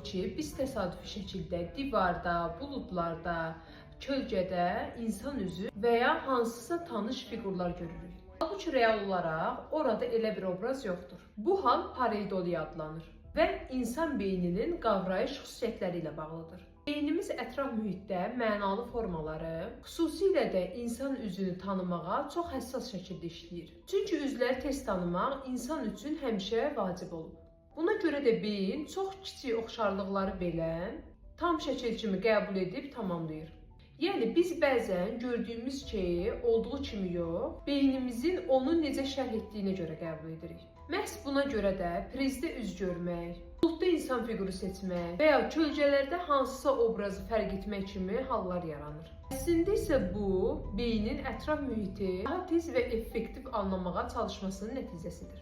ki, biz təsadüfi şəkildə divarda, buludlarda, kölgədə insan üzü və ya hansısa tanış fiqurlar görürük. Halbuki real olaraq orada elə bir obraz yoxdur. Bu hal pareidoliya adlanır və insan beyninin qavrayış xüsusiyyətləri ilə bağlıdır. Beynimiz ətraf mühitdə mənalı formaları, xüsusilə də insan üzünü tanımağa çox həssas şəkildə işləyir. Çünki üzləri tez tanımaq insan üçün həmişə vacib olub. Buna görə də beyin çox kiçik oxşarlıqları belə tam şəkil kimi qəbul edib tamamlayır. Yəni biz bəzən gördüyümüz şeyi olduğu kimi yox, beynimizin onu necə şərh etdiyinə görə qəbul edirik. Məhz buna görə də prizdə üz görmək, buludda insan fiquru seçmək və ya kölgələrdə hansısa obrazı fərq etmək kimi hallar yaranır. Əslində isə bu beynin ətraf mühiti daha tez və effektiv anlamağa çalışmasının nəticəsidir.